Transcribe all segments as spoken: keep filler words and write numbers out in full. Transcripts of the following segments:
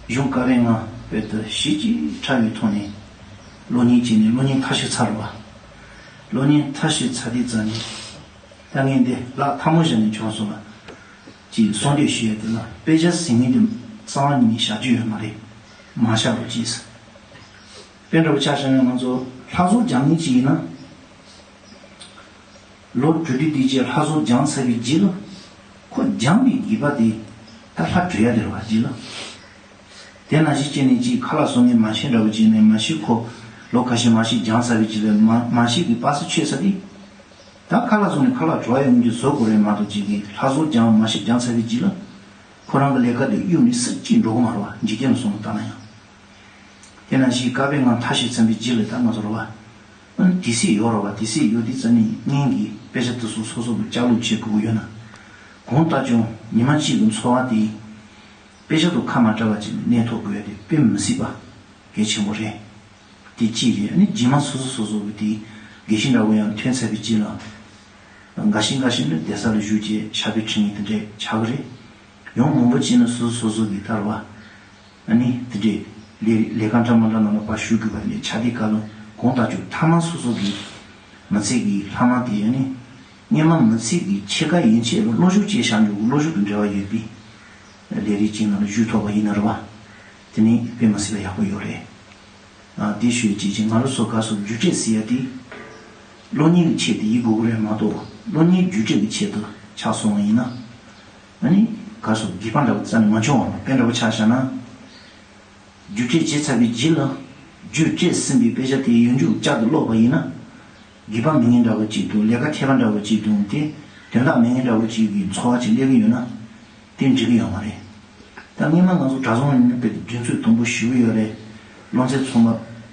གཞུང་བཀའ་བློན་ང་བོད་དུ་གཞིས་ཀྱི་ཁྲ་བའི་ཐོག་ནས་གློག་བརྙན་བྱས་ནས་གློག་བརྙན་མཐའ་གཞུག་ཚར་བ། གློག་བརྙན་མཐའ་གཞུག་ཚར་དུས་ཙམ་ནས་ད་ངས་འདི་ལག་ཐལ་མོ་བཞག་ནས་བྱུང་སོང་ལ། ཅིག་གསུང་འདོད་ཞུ་ཡ་དེ་ལ་དཔེ་ཆ་ཟིན་མིན་དེ་རྩ་བ་ཉིད་ནས་བཞག་རྒྱུ་ཡོད་མ་རེད། མ་བཞག་རོགས་གྱིས། དཔེ་འདྲ་པོ་ཆ་བཞག་ན་ང་ཚོ་ལྷ་བཟོ་རྒྱག་མཁན་ཅིག་ཡིན་ན། ལོ་དྲུག་ཁྲི་དུས་ཀྱི་ལྷ་བཟོ་སྦྱངས་ཚར་བའི་རྗེས་ལ། ཁོ་སྦྱངས་པའི་དགེ་བ་དེ་ད་ལྷ་བྲོ་ཡ་དེ་རེད་བ་རྗེས་ལ། དེ་ནང་བཞིན་བྱས་ནས་ཅིག་ཁ་ལག་བཟོ་མཁན་མ་ཤེས་འདྲ་པོ་བྱས་ནས་མ་ཤེས་ཁོ་ལོ་ཁ་ཤས་མ་ཤེས་སྦྱངས་ཚར་བའི་རྗེས་ལ་མ་མ་ཤེས་ཀྱི་པ་སེ་ཆོད་ཚར་དུས། ད་ཁ་ལག་བཟོ་ནས་ཁ་ལག་བྲོ་བ་ཡོང་རྒྱུ་བཟོ་དགོས་རེད་མ་གཏོགས་ཅིག་གིས་ལྷ་བཟོ་སྦྱངས་མ་ཤེས་སྦྱངས་ཚར་བའི་རྗེས་ལ། ཁོ་རང་གི་ལས་ཀ་དེ་གཡུག་ནས་སུ་གཅིག་འགྲོ་གི་མ་རེད་བ་འཇིག་རྟེན་ལ་སོང་ལྟ་ན་ཡང་། དེ་ནང་བཞིན་བཀའ་པོད་ལྔ་མཐའ་གཞུག་ཚར་བའི་རྗེས་ལ་ད་ང་ཚོ་རེད་བ། ཨ་ནི་དུས་ཚོད་ཡོད་རེད་བ། དུས་ཚོད་ཡོད་དུས་ཙམ་ནས་སྔོན་གྱི་དཔེ་ཆ་དེ་ཚོ་སོ་སོ་གི་ལྕགས་ལུག་བྱེད་དགོས་ཀྱི་ཡོད་ན། གང་ལྟར་ཀྱང་ཉི་མ་གཅིག་གི་འཚོ་བ་དེ་དཔེ་ཆ་དང་ཁ་མ་བྲལ་བ་ཅིག་གནས་ཐུབ་དགོས་ཡ་དེ་དཔེ་མི་སྲིད་པ་གལ་ཆེན་པོ་རེད། དེ་གཅིག་རེད། ཨ་ནི་རྗེས་མ་སོ་སོ་སོ་སོ་གི་དེ་དགེ་བཤེས་འདྲ་བོ་ཡང་ཐོན་ཚར་བའི་རྗེས་ལ། འགའ་ཞིག་འགའ་ཞིག་ནི་བསྡད་ས་ལ་བཞུགས་རྗེས་ཕྱག་དཔེ་ཁྲིད་མཁན་དེ་འདྲས་ཆགས་ཀྱི་རེད། ཡང་མང་པོ་ཅིག་ནི་སོ་སོ་སོ་སོ་གི་ད་རེད་བ། ཨ་ནི་དེ་འདྲས་ལས་ལས་ཀ་འདྲ་མི་འདྲ་ནང་ལ་ཕར་ཞུགས་དགོས་པ་དེ་ནས་ཆ་དེ་ག་ལ་གང་ལྟར་ཀྱང་མཐའ་མ་སོ་སོ་གི་མི་ཚེ་གི་ལྷག་མ་དེ་ཨ་ནི་སྔོན་མ་མི་ཚེ་གི་ཕྱེད་ཀ་ཡན་ཆད་ལ་བློ་ཤུགས་བཅས་བཞག་འཇོག་གི་བློ་ཤུགས་དང་འབྲེལ་བ་ཡོད་པའི་ལས་རིགས་ཅིག་ནང་ལ་ཞུགས་ཐུབ་པ་ཡིན་ན་རེད་བ། དེ་ནི་དཔེ་མི་སྲིད་པ་ཡག་པོ་ཡོད་རེད། ཨ་དེ་ཞུ་ཡ་ཅིག་ཅིག་ང་རང་ཚོ་ག་སོ་རྒྱུ་འབྲས་ཟེར་ཡ་དེ། གློག་བརྙན་གྱི་ཆེད་དུ་ཡིན་དགོས་ཀྱི་རེད་མ་གཏོགས་གློག་བརྙན་རྒྱུ་འབྲས་ཀྱི་ཆེད་དུ་ཆགས་སོང་བ་ཡིན་ན། ཨ་ནི་ག་སོ་དགེ་བ་འདྲ་བོ་རྩ་ནས་མ་བྱུང་བ་དཔེ་འདྲ་བོ་ཆ་བཞག་ན། རྒྱུ་འབྲས་བྱས་ཚར་བའི་རྗེས་ལ། རྒྱུ་འབྲས་ཟིན་པའི་དཔེ་ཆ་དེ་ཡོན་འཇུག་བསྐྱར་དུ་ཀློག་པ་ཡིན་ན། དགེ་བ་མེད་མཁན་འདྲ་བོ་ཅིག་དང་ལས་ཀ་འཐད་པ་འདྲ་བོ་ཅིག་དང་དེ་དོན་དག་མེད་མཁན་འདྲ་བོ་ཅིག་གི་འཚོ་བ་ཅིག་སླེབས་ཀྱི་ཡོད་ན། དེ་འགྲིག་གི་ཡོད་མ་རེད། ད་སྔོན་མ་ང་ཚོ་གྲྭ་བཙུན་ཡིན་ན་དཔེ་དེ་རྒྱུན་ཚོད་དུམ་བུ་ཞེ་པོ་ཡོད་རེད། སློབ་ཚན་ཚང་མ་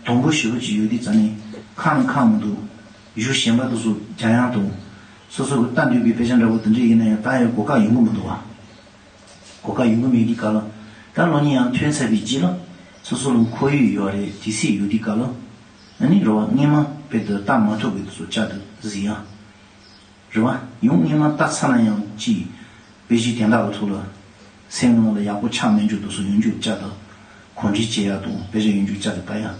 དུམ་བུ་ཞེ་པོ་ཅིག་ཡོད་དུས་ཙང་ནས་ཁག་ནི་ཁག་མི་འདུག་གཞུག་གཞན་པ་དེ་ཚོ་སྦྱང་ཡག་དང་། སོ་སོ་གི་ལྟ་འདོད་པའི་དཔེ་ཆ་འདྲ་བོ་དེ་འདྲ་ཡིན་ན་ཡང་ལྟ་ཡག་གོ་སྐབས་ཡོང་གི་མི་འདུག་བ། གོ་སྐབས་ཡོང་གི་མེད་དུས་སྐབས་ལ། ད་གློག་བརྙན་ཡང་ཐོན་ཚར་བའི་རྗེས་ལ། སོ་སོ་ལ་ཁོར་ཡུག་ཡོད་རེད་དུས་ཚོད་ཡོད་དུས་སྐབས་ལ། ཨ་ནི་རེད་བ་སྔོན་མ་དཔེ་དེ་ལྟ་མ་ཐུབ་པའི་དེ་ཚོ་བསྐྱར་དུ་གཟིགས་ཡག་རེད་བ། ཡང་སྔོན་མ་ལྟ་ཚར་ན་ཡང་ཅིག་དཔེ་གཞི་དོན་དག་གི་ཐོག་ལ་སེམས་ནང་ལ་ཡག་པོ་ཆགས་མེད་རྒྱུ་དེ་ཚོ་ཡོང་རྒྱུ་བསྐྱར་དུ་གོམས་འདྲིས་བྱེད་ཡག་དང་དཔེ་ཆ་ཡོང་རྒྱུ་བསྐྱར་དུ་ལྟ་ཡག་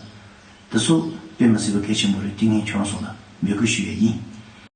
དེ་ཚོ་དཔེ་མི་སྲིད་པ་གལ་ཆེན་པོ་རེད། དེ་ངས་ཁྱོད་རང་ཚོ་ལ་འབོད་སྐུལ་ཞུ་ཡས་ཡིན།